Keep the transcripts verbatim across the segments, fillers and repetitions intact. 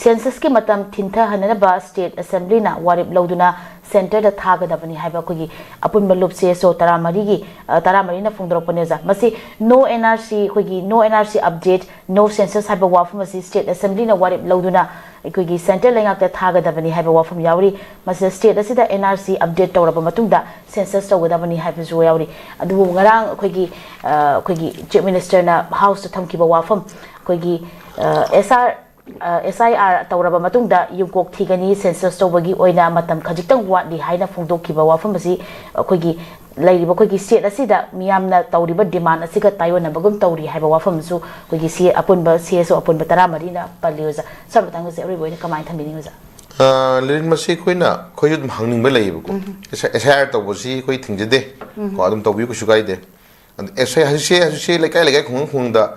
ꯁꯦꯟꯁꯁꯀꯤ ꯃꯇꯝ ꯊꯤꯟꯊꯍꯟꯅꯅꯕ ꯁ꯭ꯇꯦꯠ ꯑꯦꯁꯦꯝꯕ꯭ꯂꯤꯅ ꯋꯥꯔꯦꯞ ꯂꯧꯗꯨꯅ ꯁꯦꯟꯇꯔꯗ ꯊꯥꯒꯗꯕꯅꯤ ꯍꯥꯏꯕ ꯑꯩꯈꯣꯏꯒꯤ ꯑꯄꯨꯟꯕ ꯂꯨꯞ ꯁꯤ ꯑꯦꯁ ꯑꯣ ꯇꯔꯥꯃꯔꯤꯒꯤ, ꯑ, ꯇꯔꯥꯃꯔꯤꯅ ꯐꯣꯡꯗꯣꯔꯛꯄꯅꯦ ꯑꯣꯖꯥ꯫ ꯃꯁꯤ ꯅꯣ ꯑꯦꯟ ꯑꯥꯔ ꯁꯤ, ꯑꯩꯈꯣꯏꯒꯤ no N R C update, no census ꯍꯥꯏꯕ ꯋꯥꯐꯝ ꯑꯁꯤ ꯁ꯭ꯇꯦꯠ ꯑꯦꯁꯦꯝꯕ꯭ꯂꯤꯅ ꯋꯥꯔꯦꯞ ꯂꯧꯗꯨꯅ ꯑꯩꯈꯣꯏꯒꯤ ꯁꯦꯟꯇꯔ ꯂꯩꯉꯥꯛꯇ ꯊꯥꯒꯗꯕꯅꯤ ꯍꯥꯏꯕ ꯋꯥꯐꯝ ꯌꯥꯎꯔꯤ꯫ ꯃꯁꯤꯗ ꯁ꯭ꯇꯦꯠ ꯑꯁꯤꯗ ꯑꯦꯟ ꯑꯥꯔ ꯁꯤ ꯑꯞꯗꯦꯠ ꯇꯧꯔꯕ ꯃꯇꯨꯡꯗ ꯁꯦꯟꯁꯁ ꯇꯧꯒꯗꯕꯅꯤ ꯍꯥꯏꯕꯁꯨ ꯌꯥꯎꯔꯤ꯫ ꯑꯗꯨꯕꯨ ꯉꯔꯥꯡ ꯑꯩꯈꯣꯏꯒꯤ, ꯑ, ꯑꯩꯈꯣꯏꯒꯤ ꯆꯤꯐ ꯃꯤꯅꯤꯁꯇꯔꯅ ꯍꯥꯎꯁꯇ ꯊꯝꯈꯤꯕ ꯋꯥꯐꯝ, ꯑꯩꯈꯣꯏꯒꯤ, ꯑ, ꯑꯦꯁ ꯑꯥꯔ, ꯑ, ꯑꯦꯁ ꯑꯥꯏ ꯑꯥꯔ ꯇꯧꯔꯕ ꯃꯇꯨꯡꯗ ꯌꯨꯝꯀꯣꯛ ꯊꯤꯒꯅꯤ, ꯁꯦꯟꯁꯁ ꯇꯧꯕꯒꯤ ꯑꯣꯏꯅ ꯃꯇꯝ ꯈꯖꯤꯛꯇꯪ ꯋꯥꯠꯂꯤ ꯍꯥꯏꯅ ꯐꯣꯡꯗꯣꯛꯈꯤꯕ ꯋꯥꯐꯝ ꯑꯁꯤ ꯑꯩꯈꯣꯏꯒꯤ ꯂꯩꯔꯤꯕ ꯑꯩꯈꯣꯏꯒꯤ ꯁ꯭ꯇꯦꯠ ꯑꯁꯤꯗ ꯃꯤꯌꯥꯝꯅ ꯇꯧꯔꯤꯕ ꯗꯤꯃꯥꯟ ꯑꯁꯤꯒ ꯇꯥꯏꯑꯣꯟꯅꯕꯒꯨꯝ ꯇꯧꯔꯤ ꯍꯥꯏꯕ ꯋꯥꯐꯝ ꯑꯃꯁꯨ ꯑꯩꯈꯣꯏꯒꯤ ꯁꯤ ꯑꯄꯨꯟꯕ ꯁꯤ ꯑꯦꯁ ꯑꯣ ꯑꯄꯨꯟꯕ ꯇꯔꯥꯃꯔꯤꯅ ꯄꯜꯂꯤ ꯑꯣꯖꯥ꯫ ꯁꯥꯔ, ꯃꯇꯥꯡ ꯑꯁꯤ ꯑꯔꯣꯏꯕ ꯑꯣꯏꯅ ꯀꯃꯥꯏꯅ ꯊꯝꯕꯤꯅꯤꯡꯉꯤ ꯑꯣꯖꯥ? ꯑ, ꯂꯤꯔꯤꯟ, ꯃꯁꯤ ꯑꯩꯈꯣꯏꯅ, ꯑꯩꯈꯣꯏꯁꯨ ꯑꯗꯨꯝ ꯍꯪꯅꯤꯡꯕ ꯂꯩꯌꯦꯕꯀꯣ꯫ ꯑꯦꯁ ꯑꯥꯏ ꯑꯥꯔ ꯇꯧꯕꯁꯤ ꯑꯩꯈꯣꯏ ꯊꯤꯡꯖꯗꯦ꯫ ꯀꯣ, ꯑꯗꯨꯝ ꯇꯧꯕꯤꯌꯨ, ꯀꯩꯁꯨ ꯀꯥꯏꯗꯦ꯫ ꯑꯗ ꯑꯦꯁ ꯑꯥꯏ ꯍꯧꯖꯤꯛꯁꯦ, ꯍꯧꯖꯤꯛꯁꯦ ꯂꯩꯀꯥꯏ ꯂꯩꯀꯥꯏ, ꯈꯨꯡꯒꯪ ꯈꯨꯡꯒꯪꯗ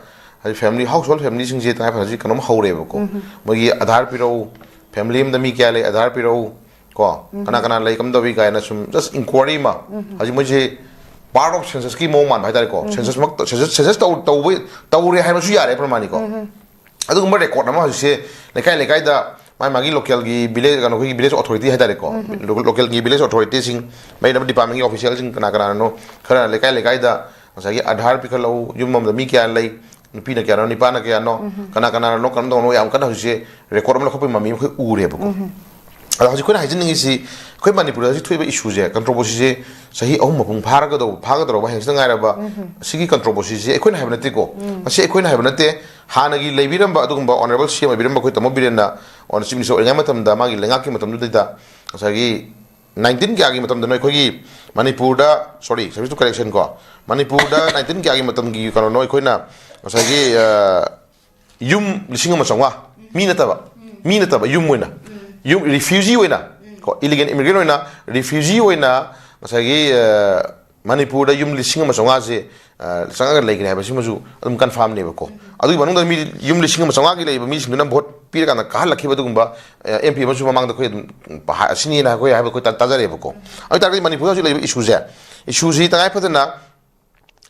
ꯍꯧꯖꯤꯛ ꯐꯦꯃꯤꯂꯤ, ꯍꯥꯎꯁ ꯍꯣꯜ ꯐꯦꯃꯤꯂꯤꯁꯤꯡꯁꯦ ꯇꯉꯥꯏ ꯐꯗꯅ ꯍꯧꯖꯤꯛ ꯀꯩꯅꯣꯝ ꯍꯧꯔꯦꯕꯀꯣ꯫ ꯃꯣꯏꯒꯤ ꯑꯙꯥꯔ ꯄꯤꯔꯛꯎ, ꯐꯦꯃꯤꯂꯤ ꯑꯃꯗ ꯃꯤ ꯀꯌꯥ ꯂꯩ, ꯑꯙꯥꯔ ꯄꯤꯔꯛꯎ, ꯀꯣ, ꯀꯅꯥ ꯀꯅꯥ ꯂꯩ, ꯀꯝꯗꯧꯏ ꯀꯥꯏꯅ ꯁꯨꯝ just inquiry ꯑꯃ꯫ ꯍꯧꯖꯤꯛ ꯃꯣꯏꯁꯦ part of census ꯀꯤ ꯃꯑꯣꯡ ꯃꯥꯟꯕ ꯍꯥꯏꯇꯥꯔꯦꯀꯣ꯫ ꯁꯦꯟꯁꯁꯃꯛꯇ, ꯁꯦꯟꯁꯁ, ꯁꯦꯟꯁꯁ ꯇꯧ-, ꯇꯧꯕ, ꯇꯧꯔꯦ ꯍꯥꯏꯕꯁꯨ ꯌꯥꯔꯦ ꯄ꯭ꯔꯃꯥꯅꯤꯀꯣ꯫ ꯑꯗꯨꯒꯨꯝꯕ ꯔꯦꯀꯣꯔꯗ ꯑꯃ ꯍꯧꯖꯤꯛꯁꯦ ꯂꯩꯀꯥꯏ ꯂꯩꯀꯥꯏꯗ ꯃꯥꯒꯤ ꯃꯥꯒꯤ ꯂꯣꯀꯦꯜꯒꯤ ꯚꯤꯂꯦꯖ, ꯀꯩꯅꯣ, ꯑꯩꯈꯣꯏꯒꯤ ꯚꯤꯂꯦꯖ ꯑꯣꯊꯣꯔꯤꯇꯤ ꯍꯥꯏꯇꯥꯔꯦꯀꯣ꯫ ꯂꯣ-, ꯂꯣꯀꯦꯜꯒꯤ ꯚꯤꯂꯦꯖ ꯑꯣꯊꯣꯔꯤꯇꯤꯁꯤꯡ, ꯃꯩ ꯗꯤꯄꯥꯔꯠꯃꯦꯟꯒꯤ ꯑꯣꯐꯤꯁꯤꯌꯦꯜꯁꯤꯡ ꯀꯅꯥ ꯀꯅꯥꯅꯣ, ꯈꯔ ꯂꯩꯀꯥꯏ ꯂꯩꯀꯥꯏꯗ ꯉꯁꯥꯏꯒꯤ ꯑꯙꯥꯔ ꯄꯤꯈꯠꯂꯛꯎ, ꯌꯨꯝ ꯑꯃꯗ ꯃꯤ ꯀꯌꯥ ꯂꯩ, ꯅꯨꯄꯤꯅ ꯀꯌꯥꯅꯣ, ꯅꯨꯄꯥꯅ ꯀꯌꯥꯅꯣ, ꯀꯅꯥ ꯀꯅꯥꯅꯣ ꯀꯔꯝ ꯇꯧꯅꯣ, ꯌꯥꯝ ꯀꯟꯅ ꯍꯧꯖꯤꯛꯁꯦ ꯔꯦꯀꯣꯔꯗ ꯑꯃ ꯂꯧꯈꯠꯄꯒꯤ ꯃꯃꯤ ꯑꯃ ꯑꯩꯈꯣꯏ ꯎꯔꯦꯕꯀꯣ꯫ ꯑꯗꯣ ꯍꯧꯖꯤꯛ ꯑꯩꯈꯣꯏꯅ ꯍꯥꯏꯖꯅꯤꯡꯉꯤꯁꯤ, ꯑꯩꯈꯣꯏ ꯃꯅꯤꯄꯨꯔꯗ ꯍꯧꯖꯤꯛ ꯊꯣꯛꯏꯕ ꯏꯁꯨꯁꯦ, ꯀꯟꯇ꯭ꯔꯣꯚꯔꯁꯤꯁꯦ ꯆꯍꯤ ꯑꯍꯨꯝ ꯃꯄꯨꯡ ꯐꯥꯔꯒꯗꯧꯕ, ꯐꯥꯒꯗꯧꯔꯕ ꯍꯌꯦꯡꯁꯤꯗ ꯉꯥꯏꯔꯕ, ꯁꯤꯒꯤ ꯀꯟꯇ꯭ꯔꯣꯚꯔꯁꯤꯁꯦ ꯑꯩꯈꯣꯏꯅ ꯍꯥꯏꯕ ꯅꯠꯇꯦꯀꯣ꯫ ꯃꯁꯤ ꯑꯩꯈꯣꯏꯅ ꯍꯥꯏꯕ ꯅꯠꯇꯦ꯫ ꯍꯥꯟꯅꯒꯤ ꯂꯩꯕꯤꯔꯝꯕ ꯑꯗꯨꯒꯨꯝꯕ ꯑꯣꯅꯔꯦꯕꯜ ꯁꯤ ꯑꯦꯝ ꯑꯣꯏꯕꯤꯔꯝꯕ ꯑꯩꯈꯣꯏ ꯇꯥꯃꯣ ꯕꯤꯔꯦꯟꯅ ꯑꯣꯅ ꯆꯤꯐ ꯃꯤꯅꯤꯁꯇꯔ ꯑꯣꯏꯔꯤꯉꯩ ꯃꯇꯝꯗ, ꯃꯥꯒꯤ ꯂꯩꯉꯥꯛꯀꯤ ꯃꯇꯝꯗꯨꯗꯩꯗ ꯉꯁꯥꯏꯒꯤ ꯅꯥꯏꯟꯇꯤꯟ ꯀꯌꯥꯒꯤ ꯃꯇꯝꯗꯅꯣ ꯑꯩꯈꯣꯏꯒꯤ ꯃꯅꯤꯄꯨꯔꯗ, sorry, service to correction ꯀꯣ, ꯃꯅꯤꯄꯨꯔꯗ ꯅꯥꯏꯟꯇꯤꯟ ꯀꯌꯥꯒꯤ ꯃꯇꯝꯒꯤ ꯀꯩꯅꯣꯅꯣ ꯑꯩꯈꯣꯏꯅ ꯉꯁꯥꯏꯒꯤ, ꯑ, ꯌꯨꯝ ꯂꯤꯁꯤꯡ ꯑꯃ ꯆꯥꯝꯃꯉꯥ, ꯃꯤ ꯅꯠꯇꯕ, ꯃꯤ ꯅꯠꯇꯕ, ꯌꯨꯝ ꯑꯣꯏꯅ, ꯌꯨꯝ, ꯔꯤꯐ꯭ꯌꯨꯖꯤ ꯑꯣꯏꯅ, ꯀꯣ, ꯏꯂꯤꯒꯦꯜ ꯏꯃꯤꯒ꯭ꯔꯦꯟ ꯑꯣꯏꯅ, ꯔꯤꯐ꯭ꯌꯨꯖꯤ ꯑꯣꯏꯅ ꯉꯁꯥꯏꯒꯤ, ꯑ, ꯃꯅꯤꯄꯨꯔꯗ ꯌꯨꯝ ꯂꯤꯁꯤꯡ ꯑꯃ ꯆꯥꯝꯃꯉꯥꯁꯦ, ꯑ, ꯆꯪꯉꯒ ꯂꯩꯈ꯭ꯔꯦ ꯍꯥꯏꯕꯁꯤꯃꯁꯨ ꯑꯗꯨꯝ ꯀꯟꯐꯥꯔꯝꯅꯦꯕꯀꯣ꯫ ꯑꯗꯨꯒꯤ ꯃꯅꯨꯡꯗ ꯃꯤ ꯌꯨꯝ ꯂꯤꯁꯤꯡ ꯑꯃ ꯆꯥꯝꯃꯉꯥꯒꯤ ꯂꯩꯕ ꯃꯤꯁꯤꯡꯗꯨꯅ ꯚꯣꯠ ꯄꯤꯔꯀꯥꯟꯗ ꯀꯥꯍꯜꯂꯛꯈꯤꯕ ꯑꯗꯨꯒꯨꯝꯕ, ꯑ, ꯑꯦꯝ ꯄꯤ ꯑꯃꯁꯨ ꯃꯃꯥꯡꯗ ꯑꯩꯈꯣꯏ ꯑꯗꯨꯝ ꯄ-, ꯍꯥ-, ꯑꯁꯤꯅꯤꯅ ꯑꯩꯈꯣꯏ ꯍꯥꯏꯕ ꯑꯩꯈꯣꯏ ꯇꯥ-, ꯇꯥꯖꯔꯦꯕꯀꯣ꯫ ꯑꯗꯨ ꯑꯣꯏ ꯇꯥꯔꯒꯗꯤ ꯃꯅꯤꯄꯨꯔꯗ ꯍꯧꯖꯤꯛ ꯂꯩꯔꯤꯕ ꯏꯁꯨꯁꯦ, ꯏꯁꯨꯁꯤ ꯇꯉꯥꯏ ꯐꯗꯅ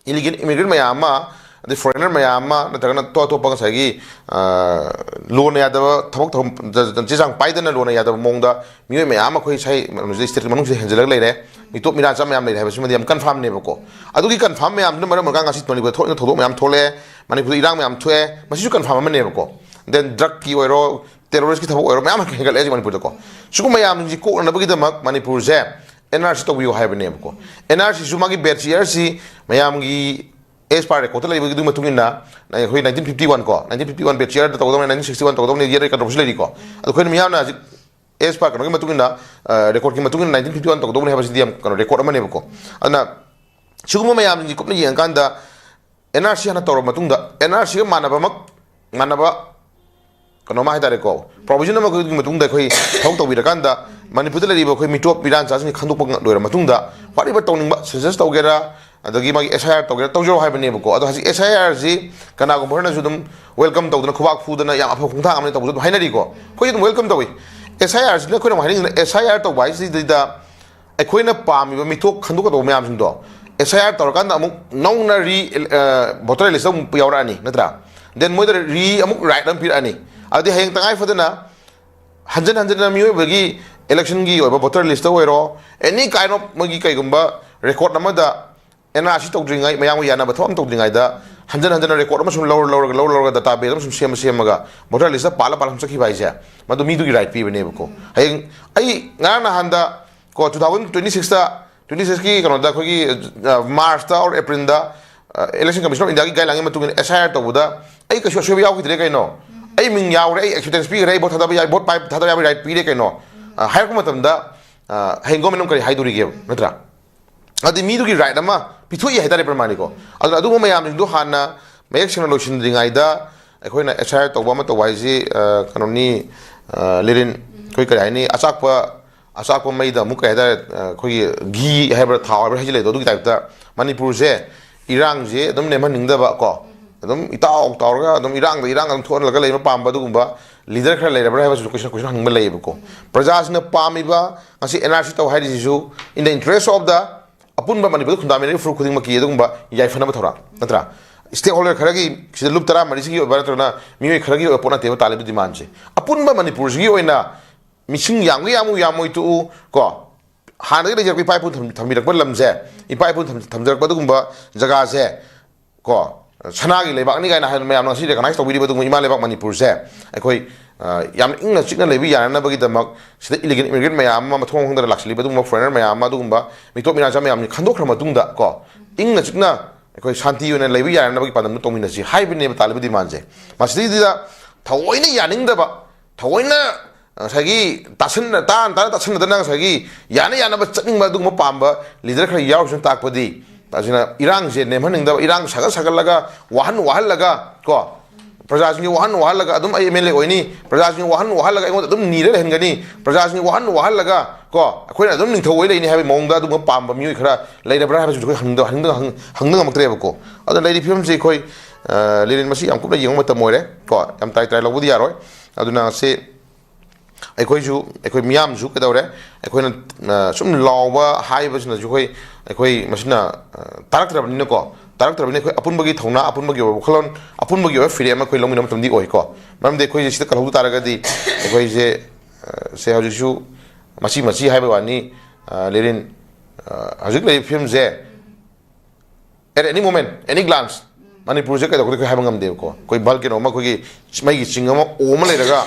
ꯏꯂꯤꯒꯦꯜ ꯏꯃꯤꯒ꯭ꯔꯦꯟ ꯃꯌꯥꯝ ꯑꯃ ꯑꯗꯩ ꯐꯣꯔꯦꯅꯔ ꯃꯌꯥꯝ ꯑꯃ, ꯅꯠꯇ꯭ꯔꯒꯅ ꯑꯇꯣꯞ ꯑꯇꯣꯞꯄ ꯉꯁꯥꯏꯒꯤ, ꯑ, ꯂꯣꯅ ꯌꯥꯗꯕ ꯊꯕꯛ ꯊꯧꯔꯝ, ꯆꯦ ꯆꯥꯡ ꯄꯥꯏꯗꯅ ꯂꯣꯅ ꯌꯥꯗꯕ ꯃꯑꯣꯡꯗ ꯃꯤꯑꯣꯏ ꯃꯌꯥꯝ ꯑꯃ ꯑꯩꯈꯣꯏ ꯁꯥꯏ ꯁ꯭ꯇꯦꯠꯀꯤ ꯃꯅꯨꯡꯁꯤꯗ ꯍꯦꯟꯖꯜꯂꯒ ꯂꯩꯔꯦ, ꯃꯤꯇꯣꯞ ꯃꯤꯔꯥ ꯆꯥꯕ ꯃꯌꯥꯝ ꯂꯩꯔꯦ ꯍꯥꯏꯕꯁꯤꯃꯗꯤ ꯌꯥꯝ ꯀꯟꯐꯥꯔꯝꯅꯦꯕꯀꯣ꯫ ꯑꯗꯨꯒꯤ ꯀꯟꯐꯥꯔꯝ ꯃꯌꯥꯝꯗꯨꯅ ꯃꯔꯝ ꯑꯣꯏꯔꯒ ꯉꯁꯤ ꯃꯅꯤꯄꯨꯔꯗ ꯊꯣꯛꯏꯕ ꯊꯧꯗꯣꯛ ꯃꯌꯥꯝ ꯊꯣꯛꯂꯛꯑꯦ, ꯃꯅꯤꯄꯨꯔꯗ ꯏꯔꯥꯡ ꯃꯌꯥꯝ ꯊꯣꯛꯑꯦ, ꯃꯁꯤꯁꯨ ꯀꯟꯐꯥꯔꯝ ꯑꯃꯅꯦꯕꯀꯣ꯫ ꯗꯦꯟ ꯗ꯭ꯔꯒꯀꯤ ꯑꯣꯏꯔꯣ, ꯇꯦꯔꯣꯔꯤꯁꯀꯤ ꯊꯕꯛ ꯑꯣꯏꯔꯣ, ꯃꯌꯥꯝ ꯍꯦꯟꯒꯠꯂꯛꯑꯦ ꯍꯧꯖꯤꯛ ꯃꯅꯤꯄꯨꯔꯗꯀꯣ꯫ ꯁꯤꯒꯨꯝꯕ ꯃꯌꯥꯝꯁꯤ ꯀꯣꯛꯅꯅꯕꯒꯤꯗꯃꯛ ꯃꯅꯤꯄꯨꯔꯁꯦ ꯑꯦꯟ ꯑꯥꯔ ꯁꯤ ꯇꯧꯕꯤꯌꯨ ꯍꯥꯏꯕꯅꯦꯕꯀꯣ꯫ ꯑꯦꯟ ꯑꯥꯔ ꯁꯤꯁꯨ ꯃꯥꯒꯤ ꯕꯦꯠꯁ ꯏꯌꯥꯔꯁꯤ ꯃꯌꯥꯝꯒꯤ ꯑꯦꯁ ꯄꯥꯔ ꯔꯦꯀꯣꯔꯠꯇ ꯂꯩꯕꯒꯤ ꯃꯇꯨꯡ ꯏꯟꯅ ꯑꯩꯈꯣꯏ ꯅꯥꯏꯟꯇꯤꯟ ꯐꯤꯐꯇꯤ ꯋꯥꯟ ꯀꯣ, ꯅꯥꯏꯟꯇꯤꯟ ꯐꯤꯐꯇꯤ ꯋꯥꯟ ꯕꯦꯠꯁ ꯏꯌꯥꯔꯗ ꯇꯧꯒꯗꯧꯅꯤ, ꯅꯥꯏꯟꯇꯤꯟ ꯁꯤꯛꯁꯇꯤ ꯋꯥꯟ ꯇꯧꯒꯗꯧꯅꯤ, ꯏꯌꯥꯔ ꯀꯟꯇ꯭ꯔꯣꯚꯔꯁꯤ ꯂꯩꯔꯤꯀꯣ꯫ ꯑꯗꯣ ꯑꯩꯈꯣꯏꯅ ꯃꯤꯌꯥꯝꯅ ꯍꯧꯖꯤꯛ ꯑꯦꯁ ꯄꯥꯔ ꯀꯩꯅꯣꯒꯤ ꯃꯇꯨꯡ ꯏꯟꯅ, ꯔꯦꯀꯣꯔꯠꯀꯤ ꯃꯇꯨꯡ ꯏꯟꯅ ꯅꯥꯏꯟꯇꯤꯟ ꯐꯤꯐꯇꯤ ꯋꯥꯟ ꯇꯧꯒꯗꯧꯅꯤ ꯍꯥꯏꯕꯁꯤꯗꯤ ꯌꯥꯝ ꯀꯩꯅꯣ ꯔꯦꯀꯣꯔꯠ ꯑꯃꯅꯦꯕꯀꯣ꯫ ꯑꯗꯨꯅ ꯁꯤꯒꯨꯝꯕ ꯃꯌꯥꯝꯁꯤꯡꯁꯤ ꯀꯨꯞꯅ ꯌꯦꯡꯉꯀꯥꯟꯗ ꯑꯦꯟ ꯑꯥꯔ ꯁꯤ ꯍꯥꯟꯅ ꯇꯧꯔꯕ ꯃꯇꯨꯡꯗ, ꯑꯦꯟ ꯑꯥꯔ ꯁꯤꯒ ꯃꯥꯟꯅꯕꯃꯛ, ꯃꯥꯟꯅꯕ ꯀꯩꯅꯣꯝꯃ ꯍꯥꯏꯇꯥꯔꯦꯀꯣ, ꯄ꯭ꯔꯣꯚꯤꯖꯟ ꯑꯃꯒꯤ ꯃꯇꯨꯡꯗ ꯑꯩꯈꯣꯏ ꯊꯕꯛ ꯇꯧꯕꯤꯔꯀꯥꯟꯗ ꯃꯅꯤꯄꯨꯔꯗ ꯂꯩꯔꯤꯕ ꯑꯩꯈꯣꯏ ꯃꯤꯇꯣꯞ ꯃꯤꯔꯥꯟꯆꯥꯁꯤꯡꯁꯤ ꯈꯟꯗꯣꯛꯄ ꯂꯣꯏꯔ ꯃꯇꯨꯡꯗ, ꯋꯥꯠꯂꯤꯕ ꯇꯧꯅꯤꯡꯕ ꯁꯦꯟꯁꯁ ꯇꯧꯒꯦꯔꯥ, ꯑꯗꯒꯤ ꯃꯥꯒꯤ ꯑꯦꯁ ꯑꯥꯏ ꯑꯥꯔ ꯇꯧꯒꯦꯔꯥ, ꯇꯧꯖꯔꯣ ꯍꯥꯏꯕꯅꯦꯕꯀꯣ꯫ ꯑꯗꯣ ꯍꯧꯖꯤꯛ ꯑꯦꯁ ꯑꯥꯏ ꯑꯥꯔꯁꯤ ꯀꯅꯥꯒꯨꯝꯕ ꯈꯔꯅꯁꯨ ꯑꯗꯨꯝ ꯋꯦꯜꯀꯝ ꯇꯧꯗꯅ, ꯈꯨꯕꯥꯛ ꯐꯨꯗꯅ, ꯌꯥꯝ ꯑꯐꯕ ꯈꯣꯡꯊꯥꯡ ꯑꯃꯅꯤ ꯇꯧꯕꯁꯨ ꯑꯗꯨꯝ ꯍꯥꯏꯅꯔꯤꯀꯣ꯫ ꯑꯩꯈꯣꯏꯁꯨ ꯑꯗꯨꯝ ꯋꯦꯜꯀꯝ ꯇꯧꯏ꯫ ꯑꯦꯁ ꯑꯥꯏ ꯑꯥꯔꯁꯤꯅ ꯑꯩꯈꯣꯏꯅ ꯑꯃꯨꯛ ꯍꯥꯏꯅꯤꯡꯉꯤꯁꯤꯅ, ꯑꯦꯁ ꯑꯥꯏ ꯑꯥꯔ ꯇꯧꯕ ꯍꯥꯏꯁꯤꯗꯩꯗ ꯑꯩꯈꯣꯏꯅ ꯄꯥꯝꯃꯤꯕ ꯃꯤꯊꯣꯛ ꯈꯟꯗꯣꯛꯀꯗꯧꯕ ꯃꯌꯥꯝꯁꯤꯡꯗꯣ ꯑꯦꯁ ꯑꯥꯏ ꯑꯥꯔ ꯇꯧꯔꯀꯥꯟꯗ ꯑꯃꯨꯛ ꯅꯧꯅ ꯔꯤ, ꯚꯣꯇꯔ ꯂꯤꯁꯇ ꯑꯃꯨꯛ ꯌꯥꯎꯔꯛꯑꯅꯤ, ꯅꯠꯇ꯭ꯔꯥ? ꯗꯦꯟ ꯃꯣꯏꯗ ꯔꯤ ꯑꯃꯨꯛ ꯔꯥꯏꯠ ꯑꯃ ꯄꯤꯔꯛꯑꯅꯤ꯫ ꯑꯗꯨꯗꯤ ꯍꯌꯦꯡ ꯇꯉꯥꯏ ꯐꯗꯅ ꯍꯟꯖꯤꯟ ꯍꯟꯖꯤꯟꯅ ꯃꯤꯑꯣꯏꯕꯒꯤ ꯏꯂꯦꯛꯁꯟꯒꯤ ꯑꯣꯏꯕ ꯚꯣꯇꯔ ꯂꯤꯁꯇ ꯑꯣꯏꯔꯣ, ꯑꯦꯅꯤ ꯀꯥꯏꯟ ꯑꯣꯐ ꯃꯣꯏꯒꯤ ꯀꯩꯒꯨꯝꯕ ꯔꯦꯀꯣꯔꯠ ꯑꯃꯗ ꯑꯦꯟ ꯑꯥꯔ ꯁꯤ ꯇꯧꯗ꯭ꯔꯤꯉꯩ, ꯃꯌꯥꯝꯒ ꯌꯥꯅꯕ ꯊꯕꯛ ꯑꯃ ꯇꯧꯗ꯭ꯔꯤꯉꯩꯗ ꯍꯟꯖꯤꯟ ꯍꯟꯖꯤꯟꯅ ꯔꯦꯀꯣꯔꯠ ꯑꯃ ꯁꯨꯝ ꯂꯧꯔ ꯂꯧꯔꯒ, ꯂꯧꯔ ꯂꯧꯔꯒ, ꯗꯇꯥ ꯕꯦꯁ ꯑꯃ ꯁꯨꯝ ꯁꯦꯝꯃ ꯁꯦꯝꯃꯒ ꯚꯣꯇꯔ ꯂꯤꯁꯇ ꯄꯥꯜꯂ ꯄꯥꯜꯂ ꯁꯨꯝ ꯆꯠꯈꯤꯕ ꯍꯥꯏꯁꯦ, ꯃꯗꯨ ꯃꯤꯗꯨꯒꯤ ꯔꯥꯏꯠ ꯄꯤꯕꯅꯦꯕꯀꯣ꯫ ꯍꯌꯦꯡ ꯑꯩ ꯉꯔꯥꯡ ꯅꯍꯥꯟꯗ ꯀꯣ, ꯇꯨ ꯊꯥꯎꯖꯟ ꯇ꯭ꯋꯦꯟꯇꯤ ꯁꯤꯛꯁꯇ, ꯇ꯭ꯋꯦꯟꯇꯤ ꯁꯤꯛꯁꯀꯤ ꯀꯩꯅꯣꯗ, ꯑꯩꯈꯣꯏꯒꯤ, ꯑ, ꯃꯥꯔꯆꯇ ꯑꯣꯔ ꯑꯦꯄ꯭ꯔꯤꯜꯗ, ꯑ, ꯏꯂꯦꯛꯁꯟ ꯀꯃꯤꯁꯟ ꯑꯣꯐ ꯏꯟꯗꯤꯌꯥꯒꯤ ꯒꯥꯏꯗꯂꯥꯏꯟꯒꯤ ꯃꯇꯨꯡ ꯏꯟꯅ ꯑꯦꯁ ꯑꯥꯏ ꯑꯥꯔ ꯇꯧꯕꯗ ꯑꯩ ꯀꯩꯁꯨ ꯑꯁꯣꯏꯕ ꯌꯥꯎꯈꯤꯗ꯭ꯔꯦ ꯀꯩꯅꯣ꯫ ꯑꯩ ꯃꯤꯡ ꯌꯥꯎꯔꯦ, ꯑꯩ ꯑꯦꯛꯁꯤꯗꯦꯟꯁ ꯄꯤꯈ꯭ꯔꯦ, ꯑꯩ ꯚꯣꯠ ꯊꯥꯗꯕ ꯌꯥꯏ, ꯚꯣꯠ ꯄꯥꯏ-, ꯊꯥꯗꯕ ꯌꯥꯕꯒꯤ ꯔꯥꯏꯠ ꯄꯤꯔꯦ ꯀꯩꯅꯣ, ꯑ, ꯍꯥꯏꯔꯛꯄ ꯃꯇꯝꯗ, ꯑ, ꯍꯌꯦꯡ ꯒꯣꯔꯃꯦꯟ ꯑꯃ ꯀꯔꯤ ꯍꯥꯏꯗꯣꯔꯤꯒꯦꯕ, ꯅꯠꯇ꯭ꯔꯥ? ꯑꯗꯨꯗꯤ ꯃꯤꯗꯨꯒꯤ ꯔꯥꯏꯠ ꯑꯃ ꯄꯤꯊꯣꯛꯏ ꯍꯥꯏꯇꯥꯔꯦ, ꯄ꯭ꯔꯃꯥꯅꯤꯀꯣ꯫ ꯑꯗꯨꯅ ꯑꯗꯨꯒꯨꯝꯕ ꯃꯌꯥꯝꯁꯤꯡꯗꯣ ꯍꯥꯟꯅ ꯃꯌꯦꯛ ꯁꯦꯡꯅ ꯂꯣꯏꯁꯤꯟꯗ꯭ꯔꯤꯉꯩꯗ ꯑꯩꯈꯣꯏꯅ ꯑꯦꯁ ꯑꯥꯏ ꯑꯥꯔ ꯇꯧꯕ ꯑꯃ ꯇꯧꯕ ꯍꯥꯏꯁꯤ, ꯑ, ꯀꯩꯅꯣꯅꯤ, ꯑ, ꯂꯤꯔꯤꯟ, ꯑꯩꯈꯣꯏ ꯀꯔꯤ ꯍꯥꯏꯅꯤ, ꯑꯆꯥꯛꯄ, ꯑꯆꯥꯛꯄ ꯃꯩꯗ ꯑꯃꯨꯛ ꯀꯩ ꯍꯥꯏꯇꯥꯔꯦ, ꯑ, ꯑꯩꯈꯣꯏꯒꯤ ꯘꯤ ꯍꯥꯏꯕ꯭ꯔꯥ, ꯊꯥꯎ ꯍꯥꯏꯕ꯭ꯔꯥ ꯍꯥꯏꯁꯦ ꯂꯩꯗꯣ, ꯑꯗꯨꯒꯤ ꯇꯥꯏꯞꯇ ꯃꯅꯤꯄꯨꯔꯁꯦ ꯏꯔꯥꯡꯁꯦ ꯑꯗꯨꯝ ꯅꯦꯝꯍꯟꯅꯤꯡꯗꯕ ꯀꯣ, ꯑꯗꯨꯝ ꯏꯇꯥꯎ ꯇꯥꯎꯔꯒ ꯑꯗꯨꯝ ꯏꯔꯥꯡꯗ ꯏꯔꯥꯡ ꯑꯗꯨꯝ ꯊꯣꯛꯍꯜꯂꯒ ꯂꯩꯕ ꯄꯥꯝꯕ ꯑꯗꯨꯒꯨꯝꯕ ꯂꯤꯗꯔ ꯈꯔ ꯂꯩꯔꯕ꯭ꯔꯥ ꯍꯥꯏꯕꯁꯨ ꯀꯣꯏꯁꯟ, ꯀꯣꯏꯁꯟ ꯍꯪꯅꯤꯡꯕ ꯂꯩꯌꯦꯕꯀꯣ꯫ ꯄ꯭ꯔꯖꯥꯁꯤꯡꯅ ꯄꯥꯝꯃꯤꯕ ꯉꯁꯤ ꯑꯦꯟ ꯑꯥꯔ ꯁꯤ ꯇꯧ ꯍꯥꯏꯔꯤꯁꯤꯁꯨ in the interest of the ꯑꯄꯨꯟꯕ ꯃꯅꯤꯄꯨꯔꯗ ꯈꯨꯟꯗꯥꯃꯤꯟꯅꯔꯤꯕ ꯐꯨꯔꯨꯞ ꯈꯨꯗꯤꯡꯃꯛꯀꯤ ꯑꯗꯨꯒꯨꯝꯕ ꯌꯥꯏꯐꯅꯕ ꯊꯧꯔꯥꯡ ꯅꯠꯇ꯭ꯔꯥ? ꯁ꯭ꯇꯦꯛ ꯍꯣꯜꯗꯔ ꯈꯔꯒꯤ, ꯁꯤꯗ ꯂꯨꯞ ꯇꯔꯥꯃꯔꯤꯁꯤꯒꯤ ꯑꯣꯏꯕ ꯅꯠꯇ꯭ꯔꯒꯅ ꯃꯤꯑꯣꯏ ꯈꯔꯒꯤ ꯑꯣꯏꯕ ꯄꯣꯠ ꯅꯠꯇꯦꯕ ꯇꯥꯜꯂꯤꯕ ꯗꯤꯃꯥꯟꯁꯦ꯫ ꯑꯄꯨꯟꯕ ꯃꯅꯤꯄꯨꯔꯁꯤꯒꯤ ꯑꯣꯏꯅ ꯃꯤꯁꯤꯡ ꯌꯥꯝꯒꯦ ꯌꯥꯝꯃꯨ ꯌꯥꯝꯃꯣꯏ ꯇꯣꯛꯎ ꯀꯣ, ꯍꯥꯟꯅꯗꯒꯤ ꯂꯩꯖꯔꯛꯄ ꯏꯄꯥ ꯏꯄꯨꯅ ꯊꯝ- ꯊꯝꯕꯤꯔꯛꯄ ꯂꯝꯁꯦ, ꯏꯄꯥ ꯏꯄꯨꯅ ꯊꯝ- ꯊꯝꯖꯔꯛꯄ ꯑꯗꯨꯒꯨꯝꯕ ꯖꯒꯥꯁꯦ ꯀꯣ, ꯁꯅꯥꯒꯤ ꯂꯩꯕꯥꯛꯅꯤ ꯀꯥꯏꯅ ꯍꯥꯏꯗꯅ ꯃꯌꯥꯝꯅ ꯉꯁꯤ ꯔꯤꯀꯣꯛꯅꯥꯏꯁ ꯇꯧꯕꯤꯔꯤꯕ ꯑꯗꯨꯒꯨꯝꯕ ꯏꯃꯥ ꯂꯩꯕꯥꯛ ꯃꯅꯤꯄꯨꯔꯁꯦ ꯑꯩꯈꯣꯏ, ꯑ, ꯌꯥꯝꯅ ꯏꯪꯅ ꯆꯤꯛꯅ ꯂꯩꯕ ꯌꯥꯅꯅꯕꯒꯤꯗꯃꯛ ꯁꯤꯗ ꯏꯂꯤꯒꯦꯜ ꯏꯃꯤꯒ꯭ꯔꯦꯟ ꯃꯌꯥꯝ ꯑꯃ, ꯃꯊꯣꯡ ꯈꯪꯗꯅ ꯂꯥꯛꯁꯤꯜꯂꯤꯕ ꯑꯗꯨꯒꯨꯝꯕ ꯐꯣꯔꯦꯅꯔ ꯃꯌꯥꯝ ꯑꯃ, ꯑꯗꯨꯒꯨꯝꯕ ꯃꯤꯇꯣꯞ ꯃꯤꯔꯥꯟꯆꯥ ꯃꯌꯥꯝꯁꯤ ꯈꯟꯗꯣꯛꯈ꯭ꯔ ꯃꯇꯨꯡꯗ ꯀꯣ, ꯏꯪꯅ ꯆꯤꯛꯅ ꯑꯩꯈꯣꯏ ꯁꯥꯟꯇꯤ ꯑꯣꯏꯅ ꯂꯩꯕ ꯌꯥꯅꯅꯕꯒꯤ ꯄꯥꯟꯗꯝꯗ ꯇꯧꯃꯤꯟꯅꯁꯤ ꯍꯥꯏꯕꯅꯦꯕ ꯇꯥꯜꯂꯤꯕ ꯗꯤꯃꯥꯟꯁꯦ꯫ ꯃꯁꯤꯗꯩꯁꯤꯗ ꯊꯑꯣꯏꯅ ꯌꯥꯅꯤꯡꯗꯕ, ꯊꯑꯣꯏꯅ ꯉꯁꯥꯏꯒꯤ ꯇꯥꯁꯟꯅ-, ꯇꯥꯅ ꯇꯥꯅ ꯇꯥꯁꯟꯅꯗꯅ ꯉꯁꯥꯏꯒꯤ ꯌꯥꯅ ꯌꯥꯅꯕ ꯆꯠꯅꯤꯡꯕ ꯑꯗꯨꯒꯨꯝꯕ ꯄꯥꯝꯕ ꯂꯤꯗꯔ ꯈꯔ ꯌꯥꯎꯔꯤꯁꯤꯅ ꯇꯥꯛꯄꯗꯤ, ꯑꯁꯤꯅ ꯏꯔꯥꯡꯁꯦ ꯅꯦꯝꯍꯟꯅꯤꯡꯗꯕ, ꯏꯔꯥꯡ ꯁꯥꯒꯠ ꯁꯥꯒꯠꯂꯒ, ꯋꯥꯍꯟ ꯋꯥꯍꯜꯂꯒ ꯀꯣ, ꯄ꯭ꯔꯖꯥꯁꯤꯡꯁꯦ ꯋꯥꯍꯟ ꯋꯥꯍꯜꯂꯒ, ꯑꯗꯨꯝ ꯑꯩ ꯑꯦꯝ ꯑꯦꯜ ꯑꯦ ꯑꯣꯏꯅꯤ, ꯄ꯭ꯔꯖꯥꯁꯤꯡ ꯋꯥꯍꯟ ꯋꯥꯍꯜꯂꯒ ꯑꯩꯉꯣꯟꯗ ꯑꯗꯨꯝ ꯅꯤꯔ ꯂꯩꯍꯟꯒꯅꯤ, ꯄ꯭ꯔꯖꯥꯁꯤꯡ ꯋꯥꯍꯟ ꯋꯥꯍꯜꯂꯒ ꯀꯣ, ꯑꯩꯈꯣꯏꯅ ꯑꯗꯨꯝ ꯅꯤꯡꯊꯧ ꯑꯣꯏ ꯂꯩꯅꯤ ꯍꯥꯏꯕꯒꯤ ꯃꯑꯣꯡꯗ ꯑꯗꯨꯒꯨꯝꯕ ꯄꯥꯝꯕ ꯃꯤꯑꯣꯏ ꯈꯔ ꯂꯩꯔꯕ꯭ꯔꯥ ꯍꯥꯏꯕꯁꯤꯁꯨ ꯑꯩꯈꯣꯏ ꯍꯪꯗ-, ꯍꯪꯗ-, ꯍꯪ-, ꯍꯪꯗ ꯉꯝꯃꯛꯇ꯭ꯔꯦꯕꯀꯣ꯫ ꯑꯗꯨꯅ ꯂꯩꯔꯤꯕ ꯐꯤꯕꯝꯁꯤ ꯑꯩꯈꯣꯏ, ꯑ, ꯂꯤꯔꯦꯟ ꯃꯁꯤ ꯌꯥꯝ ꯀꯨꯞꯅ ꯌꯦꯡꯕ ꯃꯇꯝ ꯑꯣꯏꯔꯦ ꯀꯣ, ꯌꯥꯝ ꯇꯥꯏ ꯇꯥꯏ ꯂꯧꯕꯗꯤ ꯌꯥꯔꯣꯏ꯫ ꯑꯗꯨꯅ ꯁꯤ ꯑꯩꯈꯣꯏꯁꯨ, ꯑꯩꯈꯣꯏ ꯃꯤꯌꯥꯝꯁꯨ ꯀꯩꯗꯧꯔꯦ, ꯑꯩꯈꯣꯏꯅ, ꯑ, ꯁꯨꯝ ꯂꯥꯎꯕ ꯍꯥꯏꯕꯁꯤꯅꯁꯨ ꯑꯩꯈꯣꯏ, ꯑꯩꯈꯣꯏ ꯃꯁꯤꯅ, ꯑ, ꯇꯥꯔꯛꯇ꯭ꯔꯕꯅꯤꯅꯀꯣ, ꯇꯥꯔꯛꯇ꯭ꯔꯕꯅꯤꯅ ꯑꯩꯈꯣꯏ ꯑꯄꯨꯟꯕꯒꯤ ꯊꯧꯅꯥ, ꯑꯄꯨꯟꯕꯒꯤ ꯑꯣꯏꯕ ꯋꯥꯈꯜꯂꯣꯟ, ꯑꯄꯨꯟꯕꯒꯤ ꯑꯣꯏꯕ ꯐꯤꯔꯦꯞ ꯑꯃ ꯑꯩꯈꯣꯏ ꯂꯧꯃꯤꯟꯅꯕ ꯃꯇꯝꯗꯤ ꯑꯣꯏꯀꯣ꯫ ꯃꯔꯝꯗꯤ ꯑꯩꯈꯣꯏꯁꯦ ꯁꯤꯗ ꯀꯜꯍꯧꯗ ꯇꯥꯔꯒꯗꯤ ꯑꯩꯈꯣꯏꯁꯦ, ꯑ, ꯁꯦ ꯍꯧꯖꯤꯛꯁꯨ ꯃꯆꯤ ꯃꯆꯤ ꯍꯥꯏꯕ ꯋꯥꯅꯤ, ꯑ, ꯂꯤꯔꯤꯟ, ꯑ, ꯍꯧꯖꯤꯛ ꯂꯩꯔꯤꯕ ꯐꯤꯕꯝꯁꯦ at any moment, any glance, ꯃꯅꯤꯄꯨꯔꯁꯦ ꯀꯩꯗꯧꯒꯗꯒꯦ ꯑꯩꯈꯣꯏ ꯍꯥꯏꯕ ꯉꯝꯗꯦꯕꯀꯣ꯫ ꯑꯩꯈꯣꯏ ꯚꯜꯀꯦꯅꯣ ꯑꯃ, ꯑꯩꯈꯣꯏꯒꯤ ꯃꯩꯒꯤ ꯆꯤꯡ ꯑꯃ ꯑꯣꯝꯃ ꯂꯩꯔꯒ,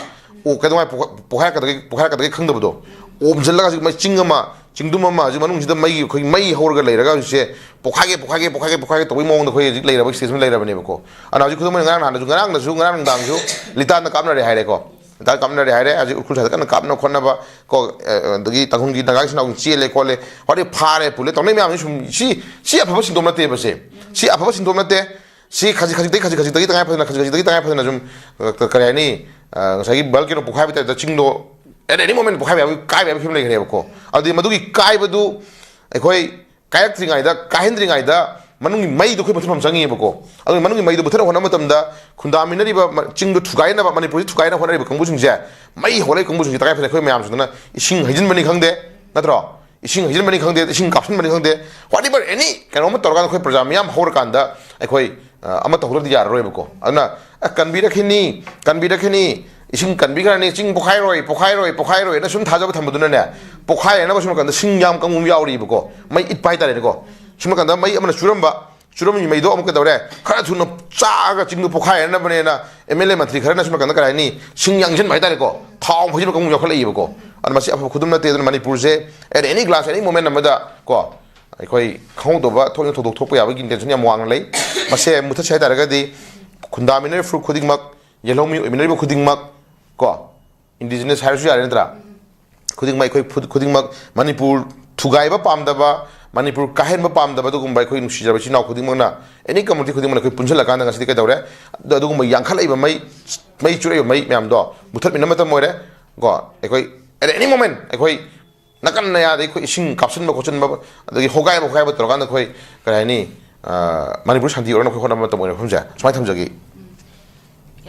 ꯑꯣ, ꯀꯩꯗꯧꯉꯩ ꯄꯣꯛꯈꯥꯏ-, ꯄꯣꯛꯈꯥꯏꯔꯛꯀꯗꯒꯦ, ꯄꯣꯛꯈꯥꯏꯔꯛꯀꯗꯒꯦ ꯈꯪꯗꯕꯗꯣ, ꯑꯣꯝꯁꯤꯜꯂꯒ ꯍꯧꯖꯤꯛ ꯃꯩ ꯆꯤꯡ ꯑꯃ, ꯆꯤꯡꯗꯨꯝ ꯑꯃ, ꯍꯧꯖꯤꯛ ꯃꯅꯨꯡꯁꯤꯗ ꯃꯩꯒꯤ, ꯑꯩꯈꯣꯏꯒꯤ ꯃꯩ ꯍꯧꯔꯒ ꯂꯩꯔꯒ ꯍꯧꯖꯤꯛꯁꯦ ꯄꯣꯛꯈꯥꯏꯒꯦ, ꯄꯣꯛꯈꯥꯏꯒꯦ, ꯄꯣꯛꯈꯥꯏꯒꯦ, ꯄꯣꯛꯈꯥꯏꯒꯦ ꯇꯧꯕꯒꯤ ꯃꯑꯣꯡꯗ ꯑꯩꯈꯣꯏ ꯍꯧꯖꯤꯛ ꯂꯩꯔꯕ ꯁꯤꯆꯨꯋꯦꯁꯟ ꯂꯩꯔꯕꯅꯦꯕꯀꯣ꯫ ꯑꯗꯨꯅ ꯍꯧꯖꯤꯛ ꯈꯨꯗꯝ ꯑꯣꯏꯅ ꯉꯔꯥꯡ ꯅꯍꯥꯟꯗꯁꯨ, ꯉꯔꯥꯡꯗꯁꯨ, ꯉꯔꯥꯡ ꯅꯨꯡꯗꯥꯡꯁꯨ ꯂꯤꯇꯥꯟꯗ ꯀꯥꯞꯅꯔꯦ ꯍꯥꯏꯔꯦꯀꯣ꯫ ꯂꯤꯇꯥꯟ ꯀꯥꯞꯅꯔꯦ ꯍꯥꯏꯔꯦ, ꯍꯧꯖꯤꯛ ꯎꯈ꯭ꯔꯨꯜ ꯁꯥꯏꯗ ꯀꯟꯅ ꯀꯥꯞꯅ ꯈꯣꯠꯅꯕ ꯀꯣ, ꯑ, ꯑꯗꯒꯤ ꯇꯥꯡꯈꯨꯜꯒꯤ ꯅꯥꯒꯥ ꯏꯆꯤꯟ ꯏꯅꯥꯎꯁꯤꯡ ꯆꯦꯜꯂꯦ ꯈꯣꯠꯂꯦ, ꯍꯣꯔꯦꯟ ꯐꯥꯔꯦ ꯄꯨꯜꯂꯦ ꯇꯧꯅꯩ ꯃꯌꯥꯝꯁꯤ ꯁꯨꯝ ꯁꯤ, ꯁꯤ ꯑꯐꯕ ꯁꯤꯟꯗꯣꯛ ꯅꯠꯇꯦꯕ ꯁꯦ꯫ ꯁꯤ ꯑꯐꯕ ꯁꯤꯟꯗꯣꯛ ꯅꯠꯇꯦ꯫ ꯁꯤ ꯈꯖꯤꯛ ꯈꯖꯤꯛꯇꯒꯤ, ꯈꯖꯤꯛ ꯈꯖꯤꯛꯇꯒꯤ ꯇꯉꯥꯏ ꯐꯗꯅ, ꯈꯖꯤꯛ ꯈꯖꯤꯛꯇꯒꯤ ꯇꯉꯥꯏ ꯐꯗꯅ ꯁꯨꯝ, ꯑ, ꯀ-, ꯀꯔꯤ ꯍꯥꯏꯅꯤ, ꯑ, ꯉꯁꯥꯏꯒꯤ ꯚꯜꯀꯦꯅꯣ ꯄꯣꯛꯈꯥꯏꯕ ꯇꯥꯏꯞꯇ ꯆꯤꯡꯗꯣ at any moment ꯄꯣꯛꯈꯥꯏꯕ ꯌꯥꯕꯒꯤ, ꯀꯥꯏꯕ ꯌꯥꯕꯒꯤ ꯐꯤꯕꯝ ꯂꯩꯈ꯭ꯔꯦꯕꯀꯣ꯫ ꯑꯗꯨꯗꯤ ꯃꯗꯨꯒꯤ ꯀꯥꯏꯕꯗꯨ ꯑꯩꯈꯣꯏ ꯀꯥꯏꯔꯛꯇ꯭ꯔꯤꯉꯩꯗ, ꯀꯥꯏꯍꯟꯗ꯭ꯔꯤꯉꯩꯗ ꯃꯅꯨꯡꯒꯤ ꯃꯩꯗꯣ ꯑꯩꯈꯣꯏ ꯃꯨꯊꯠꯐꯝ ꯆꯪꯉꯤꯕꯀꯣ꯫ ꯑꯗꯨꯒꯤ ꯃꯅꯨꯡꯒꯤ ꯃꯩꯗꯣ ꯃꯨꯊꯠꯅꯕ ꯍꯣꯠꯅꯕ ꯃꯇꯝꯗ ꯈꯨꯟꯗꯥꯃꯤꯟꯅꯔꯤꯕ ꯃ-, ꯆꯤꯡꯗꯣ ꯊꯨꯒꯥꯏꯅꯕ, ꯃꯅꯤꯄꯨꯔꯁꯤ ꯊꯨꯒꯥꯏꯅꯕ ꯍꯣꯠꯅꯔꯤꯕ ꯀꯥꯡꯕꯨꯁꯤꯡꯁꯦ, ꯃꯩ ꯍꯧꯒꯠꯂꯛꯏ ꯀꯥꯡꯕꯨꯁꯤꯡꯁꯦ ꯇꯉꯥꯏ ꯐꯗꯅ ꯑꯩꯈꯣꯏ ꯃꯌꯥꯝꯁꯤꯡꯗꯨꯅ ꯏꯁꯤꯡ ꯍꯩꯖꯤꯟꯕꯅꯤ ꯈꯪꯗꯦ, ꯅꯠꯇ꯭ꯔꯣ? ꯏꯁꯤꯡ ꯍꯩꯖꯤꯟꯕꯅꯤ ꯈꯪꯗꯦ, ꯏꯁꯤꯡ ꯀꯥꯞꯁꯤꯟꯕꯅꯤ ꯈꯪꯗꯦ, whatever any ꯀꯩꯅꯣꯝꯃ ꯇꯧꯔꯀꯥꯟꯗ ꯑꯩꯈꯣꯏ ꯄ꯭ꯔꯖꯥ ꯃꯤꯌꯥꯝ ꯍꯧꯔꯀꯥꯟꯗ ꯑꯩꯈꯣꯏ ꯑ, ꯑꯃ ꯇꯧꯍꯧꯗ꯭ꯔꯗꯤ ꯌꯥꯔꯔꯣꯏꯕꯀꯣ꯫ ꯑꯗꯨꯅ, "ꯑ, ꯀꯟꯕꯤꯔꯛꯈꯤꯅꯤ, ꯀꯟꯕꯤꯔꯛꯈꯤꯅꯤ, ꯏꯁꯤꯡ ꯀꯟꯕꯤꯈ꯭ꯔꯅꯤ, ꯆꯤꯡ ꯄꯣꯛꯈꯥꯏꯔꯣꯏ, ꯄꯣꯛꯈꯥꯏꯔꯣꯏ, ꯄꯣꯛꯈꯥꯏꯔꯣꯏꯅ ꯁꯨꯝ ꯊꯥꯖꯕ ꯊꯝꯕꯗꯨꯅꯅꯦ, ꯄꯣꯛꯈꯥꯏꯔꯅꯕ ꯁꯨꯝ ꯀꯥꯟꯗ ꯁꯤꯡ ꯌꯥꯝ ꯀꯪꯕ ꯑꯃ ꯌꯥꯎꯔꯤꯕꯀꯣ, ꯃꯩ ꯏꯠꯄ ꯍꯥꯏꯇꯥꯔꯦꯅꯦꯀꯣ꯫ ꯁꯨꯝ ꯀꯥꯟꯗ ꯃꯩ ꯑꯃꯅ ꯆꯨꯔꯝꯕ, ꯆꯨꯔꯝꯃꯤ ꯃꯩꯗꯣ ꯑꯃꯨꯛ ꯀꯩꯗꯧꯔꯦ, ꯈꯔ ꯊꯨꯅ ꯆꯥꯛꯑꯒ ꯆꯤꯡꯗꯨ ꯄꯣꯛꯈꯥꯏꯔꯅꯕꯅꯦꯅ ꯑꯦꯝ ꯑꯦꯜ ꯑꯦ ꯃꯟꯇ꯭ꯔꯤ ꯈꯔꯅ ꯁꯨꯝ ꯀꯥꯟꯗ ꯀꯔꯤ ꯍꯥꯏꯅꯤ, ꯁꯤꯡ ꯌꯥꯡꯁꯤꯟꯕ ꯍꯥꯏꯇꯥꯔꯦꯀꯣ, ꯊꯥꯎ ꯍꯩꯖꯤꯟꯕ ꯀꯥꯡꯕꯨ ꯌꯥꯎꯈꯠꯂꯛꯏꯕꯀꯣ꯫ ꯑꯗꯨꯅ ꯃꯁꯤ ꯑꯐꯕ ꯈꯨꯗꯝ ꯅꯠꯇꯦ꯫ ꯑꯗꯨꯅ ꯃꯅꯤꯄꯨꯔꯁꯦ at any class, any moment ꯑꯃꯗ ꯀꯣ, ꯑꯩꯈꯣꯏ ꯈꯪꯍꯧꯗꯕ ꯊꯣꯛꯅꯤꯡ ꯊꯧꯗꯣꯛ ꯊꯣꯛꯄ ꯌꯥꯕꯒꯤ ꯏꯟꯇꯦꯟꯁꯟ ꯌꯥꯝ ꯋꯥꯡꯅ ꯂꯩ꯫ ꯃꯁꯦ ꯃꯨꯊꯠꯁꯦ ꯍꯥꯏꯇꯥꯔꯒꯗꯤ ꯈꯨꯟꯗꯥꯃꯤꯟꯅꯔꯤꯕ ꯐꯨꯔꯨꯞ ꯈꯨꯗꯤꯡꯃꯛ, ꯌꯦꯜꯍꯧꯃꯤ ꯑꯣꯏꯃꯤꯟꯅꯔꯤꯕ ꯈꯨꯗꯤꯡꯃꯛ ꯀꯣ, ꯏꯟꯗꯤꯖꯤꯅꯁ ꯍꯥꯏꯔꯁꯨ ꯌꯥꯔꯦ ꯅꯠꯇ꯭ꯔꯥ? ꯈꯨꯗꯤꯡꯃꯛ, ꯑꯩꯈꯣꯏ ꯐꯨ-, ꯈꯨꯗꯤꯡꯃꯛ ꯃꯅꯤꯄꯨꯔ ꯊꯨꯒꯥꯏꯕ ꯄꯥꯝꯗꯕ, ꯃꯅꯤꯄꯨꯔ ꯀꯥꯏꯍꯟꯕ ꯄꯥꯝꯗꯕ ꯑꯗꯨꯒꯨꯝꯕ ꯑꯩꯈꯣꯏ ꯅꯨꯡꯁꯤꯖꯔꯕ ꯏꯆꯤꯟ ꯏꯅꯥꯎ ꯈꯨꯗꯤꯡꯃꯛꯅ, ꯑꯦꯅꯤ ꯀꯝꯃꯨꯅꯤꯇꯤ ꯈꯨꯗꯤꯡꯃꯛꯅ ꯑꯩꯈꯣꯏ ꯄꯨꯟꯁꯤꯜꯂꯀꯥꯟꯗ ꯉꯁꯤꯗꯤ ꯀꯩꯗꯧꯔꯦ? ꯑꯗꯨ-, ꯑꯗꯨꯒꯨꯝꯕ ꯌꯥꯡꯈꯠꯂꯛꯏꯕ ꯃꯩ, ꯃꯩ ꯆꯨꯔꯛꯏꯕ ꯃꯩ ꯃꯌꯥꯝꯗꯣ ꯃꯨꯊꯠꯃꯤꯟꯅꯕ ꯃꯇꯝ ꯑꯣꯏꯔꯦ ꯀꯣ꯫ ꯑꯩꯈꯣꯏ at any moment ꯑꯩꯈꯣꯏ ꯅꯥꯀꯟ ꯅꯌꯥꯗ ꯑꯩꯈꯣꯏ ꯏꯁꯤꯡ ꯀꯥꯞꯁꯤꯟꯕ ꯈꯣꯠꯆꯤꯟꯕ, ꯑꯗꯒꯤ ꯍꯣꯒꯥꯏꯕ ꯈꯣꯒꯥꯏꯕ ꯇꯧꯔꯀꯥꯟꯗ ꯑꯩꯈꯣꯏ, ꯀꯔꯤ ꯍꯥꯏꯅꯤ, ꯑ, ꯃꯅꯤꯄꯨꯔ ꯁꯥꯟꯇꯤ ꯑꯣꯏꯔꯛꯅꯕ ꯑꯩꯈꯣꯏ ꯍꯣꯠꯅꯕ ꯃꯇꯝ ꯑꯣꯏꯔꯦ꯫ ꯃꯐꯝꯁꯦ ꯁꯨꯃꯥꯏꯅ ꯊꯝꯖꯒꯦ꯫